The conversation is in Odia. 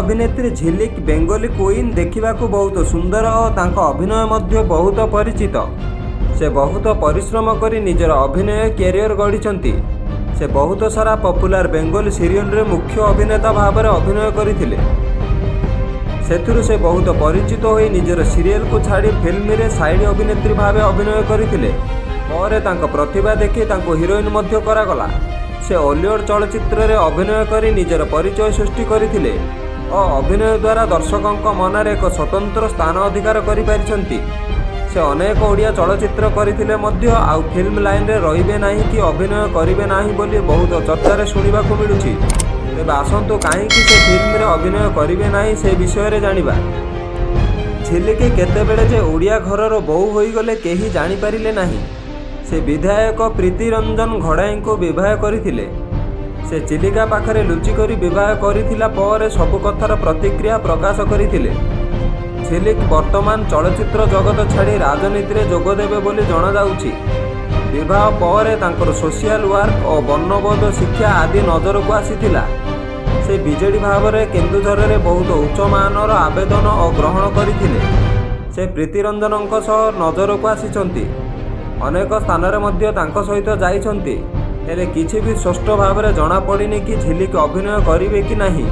ଅଭିନେତ୍ରୀ ଝିଲିକ୍ ବେଙ୍ଗଲୀ କୁଇନ୍ ଦେଖିବାକୁ ବହୁତ ସୁନ୍ଦର ଓ ତାଙ୍କ ଅଭିନୟ ମଧ୍ୟ ବହୁତ ପରିଚିତ। ସେ ବହୁତ ପରିଶ୍ରମ କରି ନିଜର ଅଭିନୟ କ୍ୟାରିୟର ଗଢ଼ିଛନ୍ତି। ସେ ବହୁତ ସାରା ପପୁଲାର ବେଙ୍ଗଲୀ ସିରିଏଲରେ ମୁଖ୍ୟ ଅଭିନେତା ଭାବରେ ଅଭିନୟ କରିଥିଲେ। ସେଥିରୁ ସେ ବହୁତ ପରିଚିତ ହୋଇ ନିଜର ସିରିଏଲକୁ ଛାଡ଼ି ଫିଲ୍ମରେ ସାଇଡ୍ ଅଭିନେତ୍ରୀ ଭାବେ ଅଭିନୟ କରିଥିଲେ। ପରେ ତାଙ୍କ ପ୍ରତିଭା ଦେଖି ତାଙ୍କୁ ହିରୋଇନ୍ ମଧ୍ୟ କରାଗଲା। ସେ ଓଲିଉଡ୍ ଚଳଚ୍ଚିତ୍ରରେ ଅଭିନୟ କରି ନିଜର ପରିଚୟ ସୃଷ୍ଟି କରିଥିଲେ ଓ ଅଭିନୟ ଦ୍ୱାରା ଦର୍ଶକଙ୍କ ମନରେ ଏକ ସ୍ୱତନ୍ତ୍ର ସ୍ଥାନ ଅଧିକାର କରିପାରିଛନ୍ତି। ସେ ଅନେକ ଓଡ଼ିଆ ଚଳଚ୍ଚିତ୍ର କରିଥିଲେ ମଧ୍ୟ ଆଉ ଫିଲ୍ମ ଲାଇନରେ ରହିବେ ନାହିଁ କି ଅଭିନୟ କରିବେ ନାହିଁ ବୋଲି ବହୁତ ଚର୍ଚ୍ଚାରେ ଶୁଣିବାକୁ ମିଳୁଛି। ତେବେ ଆସନ୍ତୁ, କାହିଁକି ସେ ଫିଲ୍ମରେ ଅଭିନୟ କରିବେ ନାହିଁ, ସେ ବିଷୟରେ ଜାଣିବା। ଝିଲିକ୍ କେତେବେଳେ ଯେ ଓଡ଼ିଆ ଘରର ବୋହୂ ହୋଇଗଲେ, କେହି ଜାଣିପାରିଲେ ନାହିଁ। ସେ ବିଧାୟକ ପ୍ରୀତିରଞ୍ଜନ ଘଡ଼ାଇଙ୍କୁ ବିବାହ କରିଥିଲେ। ସେ ଚିଲିକା ପାଖରେ ଲୁଚିକରି ବିବାହ କରିଥିଲା, ପରେ ସବୁ କଥାର ପ୍ରତିକ୍ରିୟା ପ୍ରକାଶ କରିଥିଲେ। ଝିଲିକ୍ ବର୍ତ୍ତମାନ ଚଳଚ୍ଚିତ୍ର ଜଗତ ଛାଡ଼ି ରାଜନୀତିରେ ଯୋଗଦେବେ ବୋଲି ଜଣାଯାଉଛି। ବିବାହ ପରେ ତାଙ୍କର ସୋସିଆଲ ୱାର୍କ ଓ ବର୍ଣ୍ଣବୋଧ ଶିକ୍ଷା ଆଦି ନଜରକୁ ଆସିଥିଲା। ସେ ବିଜେଡି ଭାବରେ କେନ୍ଦୁଝରରେ ବହୁତ ଉଚ୍ଚମାନର ଆବେଦନ ଓ ଗ୍ରହଣ କରିଥିଲେ। ସେ ପ୍ରୀତିରଞ୍ଜନଙ୍କ ସହ ନଜରକୁ ଆସିଛନ୍ତି। ଅନେକ ସ୍ଥାନରେ ମଧ୍ୟ ତାଙ୍କ ସହିତ ଯାଇଛନ୍ତି। ହେଲେ କିଛି ବି ସ୍ପଷ୍ଟ ଭାବରେ ଜଣାପଡ଼ିନି କି ଝିଲିକ୍ ଅଭିନୟ କରିବେ କି ନାହିଁ।